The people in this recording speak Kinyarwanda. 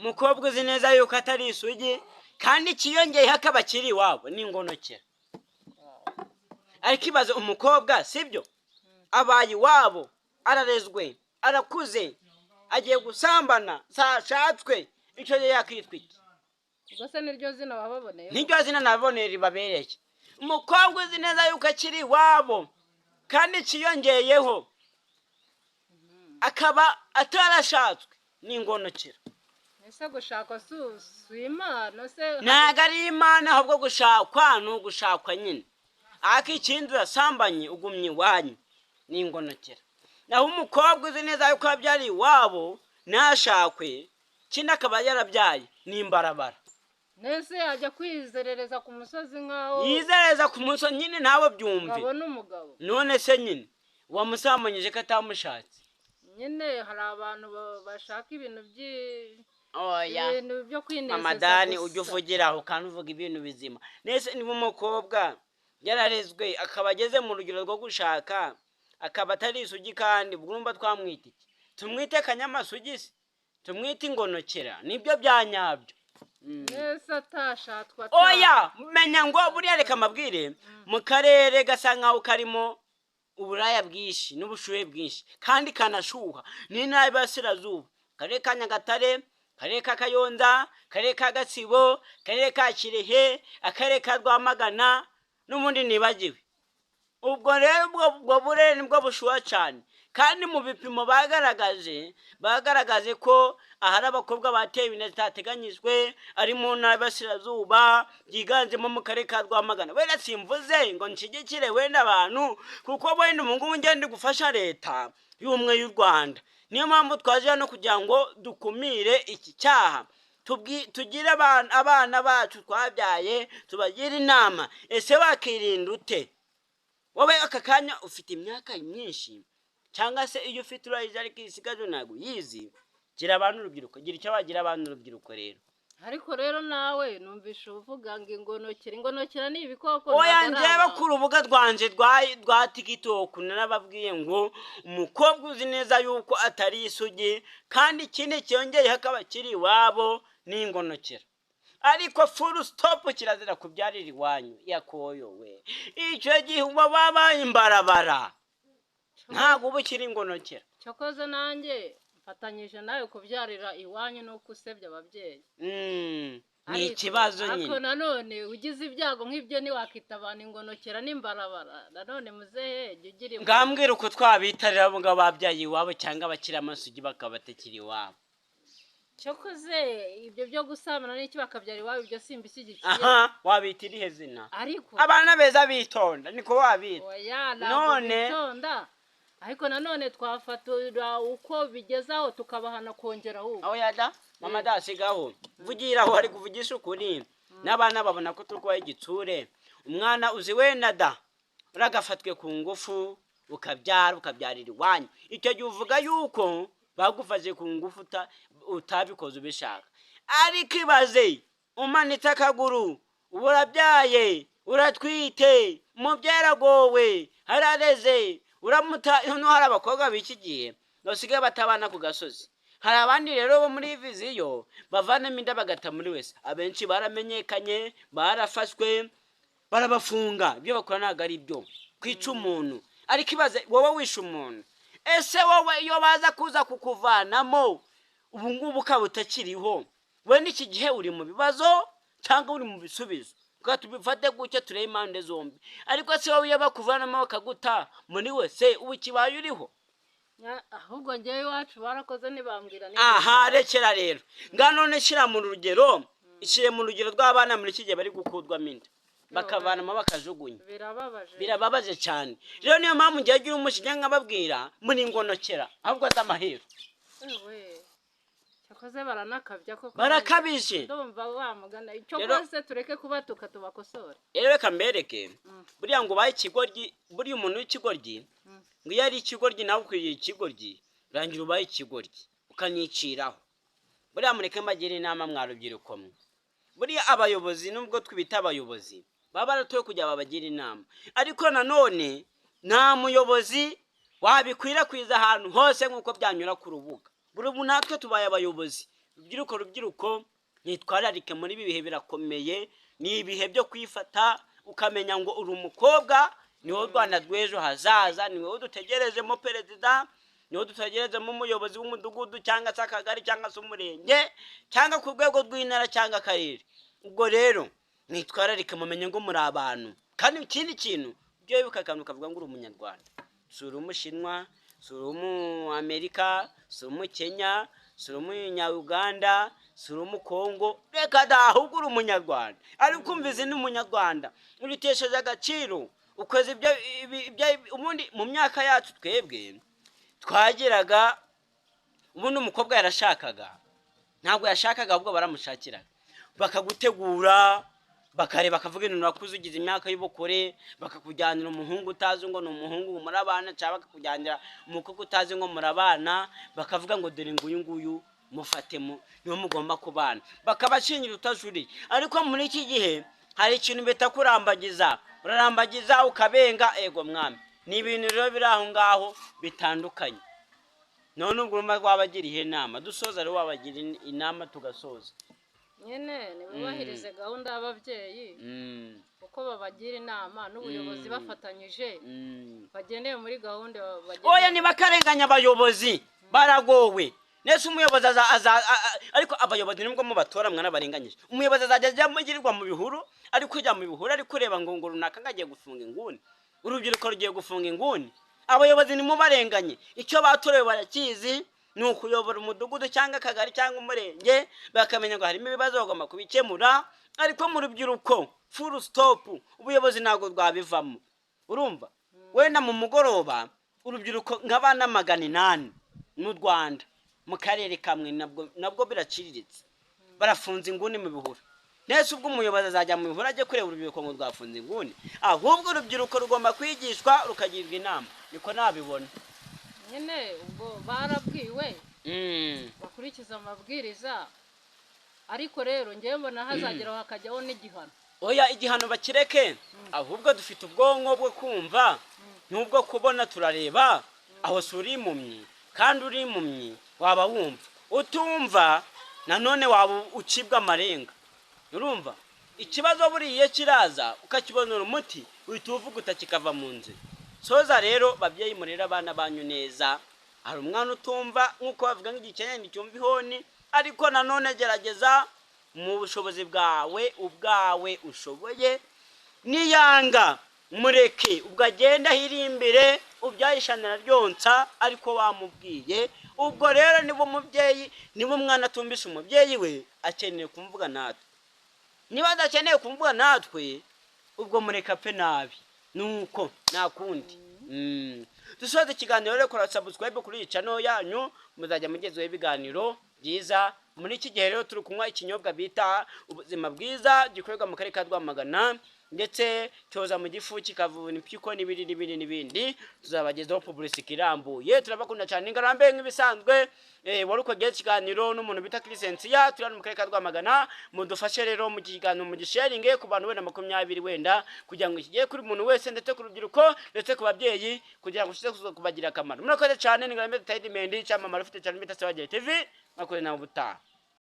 Umukobwa uzi neza yuko atari isugi kandi ikiyongeyeho akaba akiri iwabo ni ingonokera. Ariko ibaze umukobwa, sibyo, abaye iwabo, ararezwe, arakuze, agiye gusambana, sashatswe, icyo gihe yakitwa iki? Ubwo se niryo zina wababoneye? Niryo zina naboneye ribabereye. Umukobwa uzi neza yuko akiri iwabo kandi ikiyongeyeho akaba atarashatswe ni ingonokera. Ese gushakwa si impano se? Ntabwo ari imana, ahubwo gushakwa ni ugushakwa nyine, ariko ikindi urasambanye ugumye iwanyu ni ingonokera. Naho umukobwa uzi neza yuko yabyariye iwabo ntashakwe, ikindi akaba yarabyaye, ni imbarabara. Nese ajya kwizerereza ku musozi nk'aho Yizereza ku musozi nyine, nawe byumve. Babona umugabo. None se nyine wamusambanyije ko atamushatse? Nyine hari abantu bashaka ibintu Oya. ibintu byo kwinezeza Mama Dani, gusa. ujya uvugira aho kandi uvuga ibintu bizima. Nese niba umukobwa yararezwe akaba ageze mu rugero rwo gushaka, akaba atari isugi, kandi urumva twamwita iki? Tumwite kanyamasugi se? Tumwite ingonokera? Nibyo bya nyabyo. Nese atashatwa Oya, menya ngo buriya reka amabwire, mu karere gasa nkaho karimo uburaya bwinshi n'ubushuhe bwinshi kandi kanashuha, ni intara y'Iburasirazuba, akarere ka Nyagatare, akarere ka Kayonza, akarere ka Gatsibo, akarere ka Kirehe, akarere ka Rwamagana n'ubundi nibagiwe. Ubwo rero ubwo burere nibwo bushuha cyane, kandi mu bipimo bagaragaje ko ahari abakobwa batewe inda zitateganyijwe ari mu ntara y'Iburasirazuba, byiganjemo mu karere ka Rwamagana. Wenda simvuze ngo nshyigikire wenda abantu, kuko wenda ubu ngubu ngenda gufasha Leta y'Ubumwe y'u Rwanda, niyo mpamvu twaje hano kugira ngo dukumire iki cyaha. Tugire abana bacu twabyaye, tubagire inama. Ese wakirinda ute wowe aka kanya ufite imyaka myinshi, cyangwa se iyo ufite urayizi ariko isigaje ntabwo uyizi? Gira abantu urubyiruko, gira icyo wagira abantu urubyiruko rero. Ariko rero nawe numvisha uvuga ngo ingonokera, ingonokera ni ibikoko, Oya. ntabwo ari Njyewe abantu. ku rubuga rwanje rwa TikTok narababwiye ngo umukobwa uzi neza yuko atari isugi kandi ikindi cyongeyeho akaba akiri iwabo ni ingonokera. Ariko full stop, kirazira kubyarira iwanyu yakoyowe. Icyo gihe uba wabaye imbarabara, ntabwo uba ukiri ingonokera. Cyokoze nanjye mfatanyije nawe, kubyarira iwanyu ni uko usebya ababyeyi. Ni ikibazo Ariko nyine. nanone ugize ibyago nk'ibyo ntiwakita abantu ingonokera n'imbarabara. Nanone muzehe, jya ugira impuhwe. Ngambwira uko twabitarira abo ngabo babyaye iwabo cyangwa abakiri amasugi bakaba batakiri iwabo. Cyokoze ibyo byo gusambana n'iki bakabyara iwabo, ibyo simbishyigikiye. Aha wabita irihe zina? Ariko Abana beza bitonda niko wabita? Oya, ntabwo bitonda, ariko nanone twafatura uko bigezaho tukabahana kongera ahubwo. Aho yada mama dasigaho vugiraho, ari kuvugisha ukuri n'abana babona ko turi kubaha igitsure. Umwana uzi wenda da uragafatwe ku ngufu, ukabyara, ukabyarira iwanyu, icyo gihe uvuga yuko bagufashe ku ngufu, utabikoze ubishaka. Ariko ibaze umanitse akaguru, urabyaye, uratwite, umubyeyi aragowe, arareze, uramuta. Noneho hari abakobwa b'iki gihe basigaye batabana ku gasozi. Hari abandi rero bo muri vision bavanamo inda bagata muri wese. Abenshi baramenyekanye, barafashwe, barabafunga. Ibyo bakora ntabwo ari byo kwica umuntu. Ariko ibaze wowe wishe umuntu, ese wowe iyo baza kuza kukuvanamo ubu ngubu ukaba utakiriho, wenda iki gihe uri mu bibazo cyangwa uri mu bisubizo? Reka tubifate gutya, turebe impande zombi. Ariko se wowe iyo bakuvanamo bakaguta muri wese, ubu ikibaye uriho? Ahubwo njyewe iwacu barakoze ntibambwira. Aha rekera rero nga none shyira mu rugero, ishyire mu rugero rw'abana muri iki gihe bari gukurwamo inda bakavanamo bakajugunya. Birababaje. Birababaje cyane. Rero niyo mpamvu ngiye agira umushinya nkababwira muri ngonokera, ahubwo azi amahero. Ewe, cyakoze baranakabya koko. Barakabije. Ndumva wamugana icyo kose, tureke kubatuka, tubakosore. Rero reka mbereke, buriya ngo ubaye ikigoryi, buriya umuntu w'ikigoryi, ngo iyo ari ikigoryi nawe ukwiriye ikigoryi, urangira ubaye ikigoryi ukaniciraho. Buriya mureke mbagire inama mwa rubyiruko mwe. Buriya abayobozi, nubwo twibita abayobozi, baba baratoye kugira babagire inama, ariko nanone nta muyobozi wabikwirakwiza ahantu hose nk'uko byanyura ku rubuga. Buri ubu natwe tubaye abayobozi. Rubyiruko, rubyiruko, nitwararike muri ibi bihe, birakomeye. Ni ibihe byo kwifata, ukamenya ngo uri umukobwa, ni wowe Rwanda rw'ejo hazaza, ni wowe dutegerejemo perezida, ni wowe dutegerejemo umuyobozi w'umudugudu cyangwa se akagari cyangwa se umurenge cyangwa ku rwego rw'intara cyangwa akarere. Ubwo rero mwitwararike, mumenye ngo muri abantu. Kandi ikindi kintu, ujye wibuka akantu kavuga ngo uri Umunyarwanda, si uri Umushinwa, si uri Umuamerika, si uri Umukenya, si uri Umunyauganda, si uri Umukongo, reka da, ahubwo uri Umunyarwanda. Ariko umva, izi ni Umunyarwanda uritesheje agaciro, ukoze ibyo ubundi mu myaka yacu twebwe twageraga, ubundi umukobwa yarashakaga, ntabwo yashakaga, ahubwo baramushakiraga, bakagutegura, bakareba, bakavuga ibintu, wakuze ugize imyaka y'ubukure, bakakujyanira umuhungu utazi ngo ni umuhungu murabana, cyangwa bakakujyanira umukobwa utazi ngo murabana, bakavuga ngo dore nguyu nguyu mufatemo, niwe mugomba kubana, bakabashingira utajuriye. Ariko muri iki gihe hari ikintu bita kurambagiza, urarambagiza ukabenga, ego mwami. Ni ibintu rero biri aho ngaho bitandukanye. None ubwo urumva wabagira inama dusoza rero, wabagira inama tugasoza? Nyine ntibubahirize gahunda y'ababyeyi uko babagira inama n'ubuyobozi bafatanyije, bagendeye muri gahunda Oya, bagendeye. Ntibakarenganya abayobozi, baragowe. Nese umuyobozi aza ariko abayobozi nibwo mubatora mwanabarenganyije. Umuyobozi azajya ajya mugirirwa mu bihuru, ari kujya mu bihuru, ari kureba ngo runaka ngo agiye gufunga inguni, urubyiruko rugiye gufunga inguni. Abayobozi nimubarenganye, icyo batorewe barakizi, ni ukuyobora umudugudu cyangwa akagari cyangwa umurenge, bakamenya ngo harimo ibibazo bagomba kubikemura. Ariko mu rubyiruko, full stop, ubuyobozi ntabwo rwabivamo. Urumva wenda mu mugoroba urubyiruko nk'abana 800 mu Rwanda mu karere kamwe, nabwo biraciriritse, barafunze inguni mu bihuru. Nese ubwo umuyobozi azajya mu bihuru ajye kureba urubyiruko ngo rwafunze inguni? Ahubwo urubyiruko rugomba kwigishwa, rukagirwa inama, niko nabibona. Nyine ubwo barabwiwe bakurikiza amabwiriza, ariko rero ngewe mbona hazageraho hakajyaho n'igihano. Oya, igihano bakireke. Ahubwo dufite ubwonko bwo kumva n'ubwo kubona, turareba. Aho si uri impumyi? Kandi uri impumyi waba wumva, utumva nanone waba ucibwa amarenga. Urumva ikibazo buriya kiraza ukakibonera umuti, uhita uvuguta kikava mu nzira. Soza rero, babyeyi, murere abana banyu neza. Hari umwana utumva, nk'uko bavuga ngo igikenya nticyumva ihoni, ariko nanone gerageza mu bushobozi bwawe ubwawe ushoboye. Niyanga mureke, ubwo agenda ahirimbire ubyayishanira ryonsa, ariko wamubwiye. Ubwo rero niba umubyeyi, niba umwana atumvise umubyeyi we, akeneye kumvuga natwe. Niba adakeneye kumvuga natwe, ubwo mureka pe nabi, nuko nta kundi. Dusoza ikiganiro rero, kora subscribe kuri iyi channel yanyu, muzajya mugezweho ibiganiro byiza. Muri iki gihe rero turi kunywa ikinyobwa bita Ubuzima Bwiza, gikorerwa mu karere ka Rwamagana, ndetse cyoza mu gifu, kikavura impyiko n'ibindi n'ibindi n'ibindi. Tuzabagezaho publicity irambuye. Turabakunda cyane. Ngarambe nk'ibisanzwe, wari ukogiye ikiganiro n'umuntu bita Crescencia, turi hano mu karere ka Rwamagana. Mudufashe rero mu kiganiro, mu gisharinge ku bantu wenda 20 wenda, kugira ngo kigiye kuri muntu wese, ndetse ku rubyiruko, ndetse ku babyeyi, kugira ngo kize kubagira akamaro. Murakoze cyane. Ni Ngarambe Tayidi Mendi, cyamamare ufite cyane bita Sebagere TV. Mwakoze, nawe ubutaha.